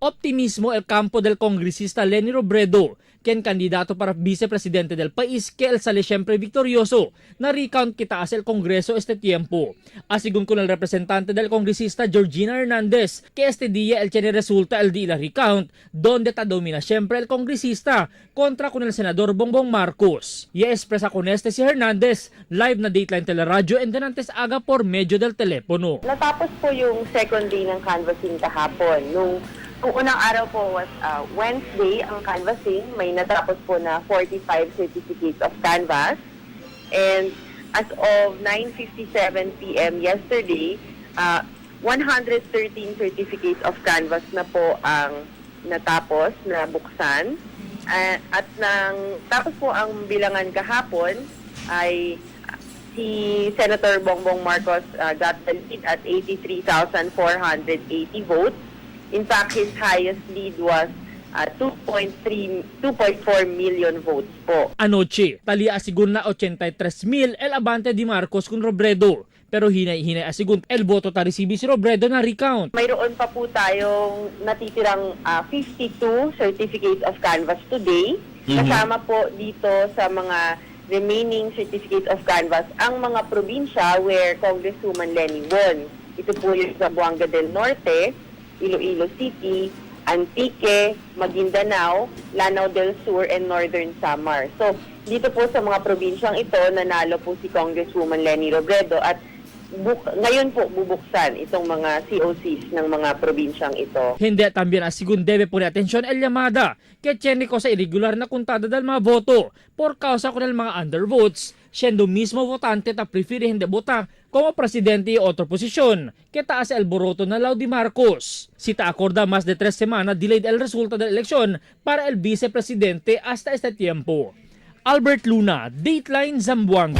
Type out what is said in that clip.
Optimismo el campo del congresista Leni Robredo, quien candidato para vicepresidente del país que él sale siempre victorioso na recount kita el Congreso este tiempo. Asigun con el representante del congresista Georgina Hernandez, que este día el tiene resulta el día recount, donde ta domina siempre el congresista contra con el senador Bongbong Marcos. Y expresa con este si Hernandez live na Dateline Teleradyo en denantes aga por medio del teléfono. Natapos po yung second day ng canvassing kahapon. Nung unang araw po was Wednesday ang canvassing, may natapos po na 45 certificates of canvass. And as of 9:57 p.m. yesterday, 113 certificates of canvass na po ang natapos na buksan. At nang tapos po ang bilangan kahapon ay si Senator Bongbong Marcos got the lead at 83,480 votes. In fact, his highest lead was 2.3 2.4 million votes po. Anoche, talia asigun na 83,000 el abante di Marcos con Robredo. Pero hinay-hinay asigun el voto ta resibi si Robredo na recount. Mayroon pa po tayong natitirang 52 certificates of canvass today. Kasama po dito sa mga remaining certificates of canvass ang mga probinsya where Congresswoman Leni won. Ito po yung Zamboanga del Norte, Iloilo City, Antique, Maguindanao, Lanao del Sur, and Northern Samar. So, dito po sa mga probinsyang ito, nanalo po si Congresswoman Leni Robredo at ngayon po bubuksan itong mga COCs ng mga probinsyang ito. Hindi también asigun debe poner atención el llamada que tiene cosa irregular na kuntada del mga voto por causa con el mga undervotes, siendo mismo votante ta prefiere hindi vota como presidente y otra posisyon, que taas el boroto na Laudi Marcos. Si ta acorda más de 3 semanas delayed el resulta de la elección para el vicepresidente hasta este tiempo. Albert Luna, Dateline Zamboanga.